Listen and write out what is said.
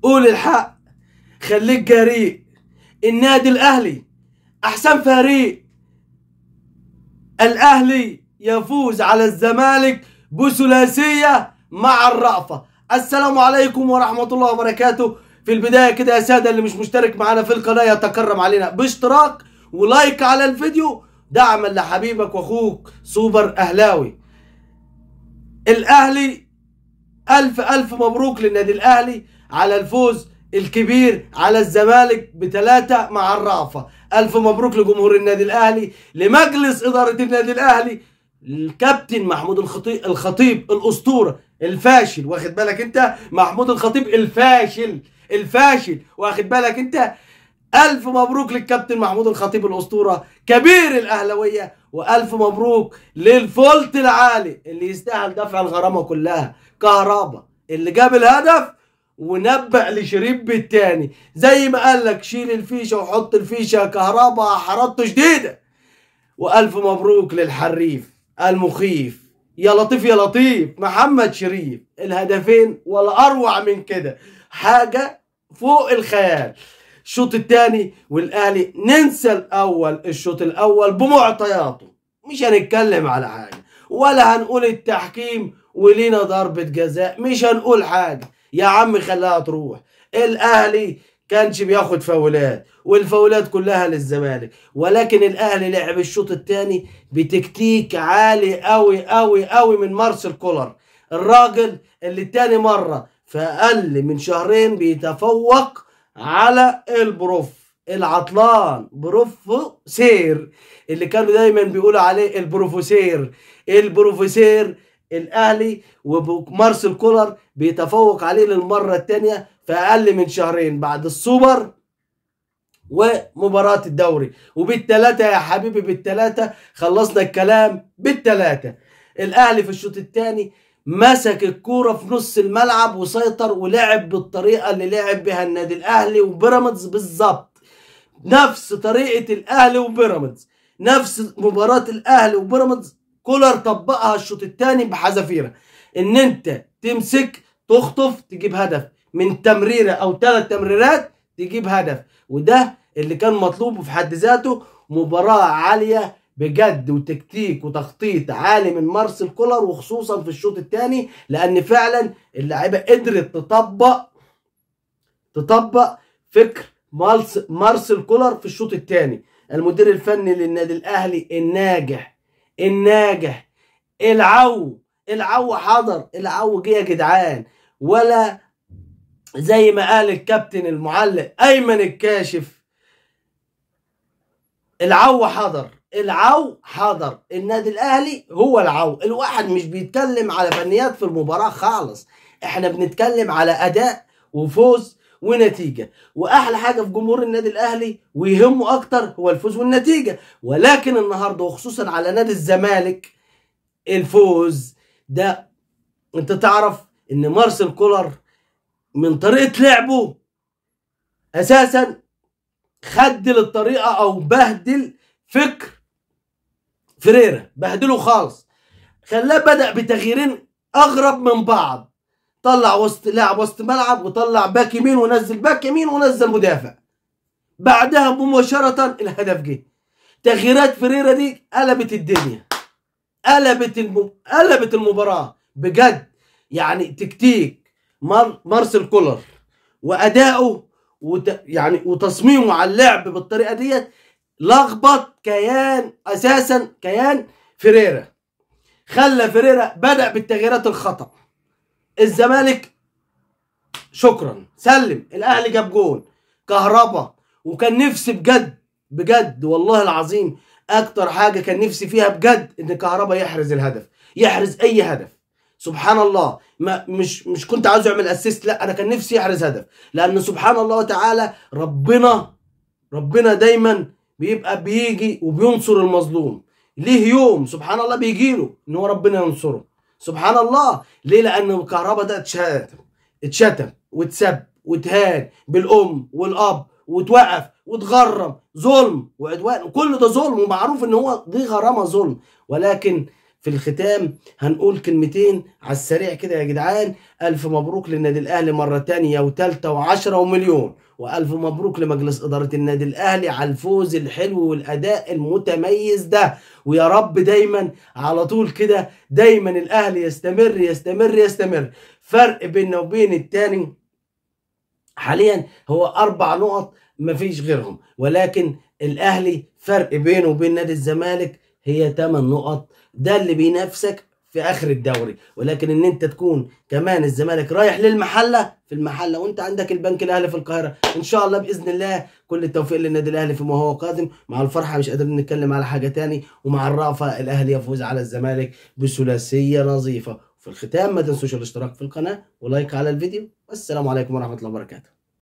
قول الحق، خليك جريء. النادي الاهلي احسن فريق. الاهلي يفوز على الزمالك بثلاثيه مع الرأفة. السلام عليكم ورحمة الله وبركاته. في البداية كده يا ساده، اللي مش مشترك معانا في القناة يتكرم علينا باشتراك و like على الفيديو دعما لحبيبك واخوك سوبر اهلاوي. الاهلي الف الف مبروك للنادي الاهلي على الفوز الكبير على الزمالك ب3 مع الرأفة. الف مبروك لجمهور النادي الاهلي، لمجلس ادارة النادي الاهلي، الكابتن محمود الخطيب الاسطورة الفاشل، واخد بالك انت؟ محمود الخطيب الفاشل الفاشل، واخد بالك انت؟ الف مبروك للكابتن محمود الخطيب الاسطورة كبير الاهلاوية، والف مبروك للفولت العالي اللي يستاهل دفع الغرامة كلها، كهربا اللي جاب الهدف ونبأ لشريف بالتاني، زي ما قال لك شيل الفيشه وحط الفيشه، كهربا حرارته شديدة. والف مبروك للحريف المخيف، يا لطيف يا لطيف، محمد شريف، الهدفين ولا اروع من كده، حاجة فوق الخيال. الشوط الثاني والاهلي ننسى الاول، الشوط الاول بمعطياته، مش هنتكلم على حاجة ولا هنقول التحكيم ولينا ضربه جزاء، مش هنقول حاجة يا عم، خليها تروح. الاهلي كانش بياخد فاولات والفاولات كلها للزمالك، ولكن الاهلي لعب الشوط الثاني بتكتيك عالي قوي قوي قوي من مارسيل كولر، الراجل اللي تاني مرة في اقل من شهرين بيتفوق على ال prof العطلان، بروفوسير اللي كانوا دايما بيقولوا عليه البروفوسير، البروفوسير الاهلي ومارسيل كولر بيتفوق عليه للمرة الثانية في اقل من شهرين بعد السوبر ومباراة الدوري. وبالثلاثه يا حبيبي، بالثلاثة خلصنا الكلام، بالثلاثة. الاهلي في الشوط الثاني مسك الكورة في نص الملعب وسيطر ولعب بالطريقة اللي لعب بها النادي الاهلي وبيراميدز بالظبط، نفس طريقه الاهلي وبيراميدز، نفس مباراة الاهلي وبيراميدز كولر طبقها الشوط الثاني بحذافيرها، ان انت تمسك تخطف تجيب هدف من تمريره او 3 تمريرات تجيب هدف، وده اللي كان مطلوب في حد ذاته. مباراة عالية بجد وتكتيك وتخطيط عالي من مارسيل كولر، وخصوصا في الشوط الثاني، لان فعلا اللعيبة قدرت تطبق فكر مارسيل كولر في الشوط الثاني. المدير الفني للنادي الاهلي الناجح الناجح، العو العو حضر، العو جه يا جدعان، ولا زي ما قال الكابتن المعلق ايمن الكاشف، العو حضر، العو حضر. النادي الاهلي هو العو. الواحد مش بيتكلم على فنيات في المباراة خالص، احنا بنتكلم على اداء وفوز ونتيجة. واحلى حاجة في جمهور النادي الاهلي ويهمه اكتر هو الفوز والنتيجة، ولكن النهارده وخصوصا على نادي الزمالك الفوز ده، انت تعرف ان مارسيل كولر من طريقه لعبه اساسا خدل الطريقة او بهدل فكر فريرة، بهدله خالص، خلاه بدأ بتغييرين اغرب من بعض، طلع وسط لاعب وسط ملعب وطلع باك يمين ونزل باك يمين ونزل مدافع، بعدها مباشرة الهدف جه. تغييرات فريرة دي قلبت الدنيا، قلبت المباراة بجد. يعني تكتيك مارسيل كولر وأداؤه يعني وتصميمه على اللعب بالطريقة ديت لخبط كيان اساسا، كيان فريرة، خلى فريرة بدأ بالتغييرات الخطأ. الزمالك شكرا سلم، الاهلي جاب جول كهربا، وكان نفسي بجد بجد والله العظيم اكتر حاجة كان نفسي فيها بجد ان كهربا يحرز الهدف، يحرز اي هدف. سبحان الله، ما مش كنت عاوز يعمل assist، لا انا كان نفسي يحرز هدف، لان سبحان الله وتعالى ربنا دايما بيبقى بيجي وبينصر المظلوم. ليه يوم سبحان الله بيجيله ان هو ربنا ينصره، سبحان الله. ليه؟ لان الكهرباء ده اتشتم واتسب واتهان بالام والاب واتوقف واتغرم، ظلم وعدوان، وكل ده ظلم ومعروف ان هو دي غرامة ظلم، ولكن في الختام هنقول كلمتين على السريع كده يا جدعان. ألف مبروك للنادي الأهلي مرة تانية وتالتة وعشرة ومليون، وألف مبروك لمجلس إدارة النادي الأهلي على الفوز الحلو والأداء المتميز ده، ويا رب دايما على طول كده دايما الأهلي يستمر يستمر يستمر. فرق بيننا وبين التاني حاليا هو 4 نقط مفيش غيرهم، ولكن الأهلي فرق بينه وبين نادي الزمالك هي 8 نقط، ده اللي بينافسك في اخر الدوري. ولكن ان انت تكون كمان الزمالك رايح للمحله في المحلة وانت عندك البنك الاهلي في القاهرة، ان شاء الله باذن الله كل التوفيق للنادي الاهلي فيما هو قادم. مع الفرحة مش قادرين نتكلم على حاجة تاني، ومع الرأفة الاهلي يفوز على الزمالك بثلاثيه نظيفة. في الختام ما تنسوش الاشتراك في القناة ولايك على الفيديو، والسلام عليكم ورحمة الله وبركاته.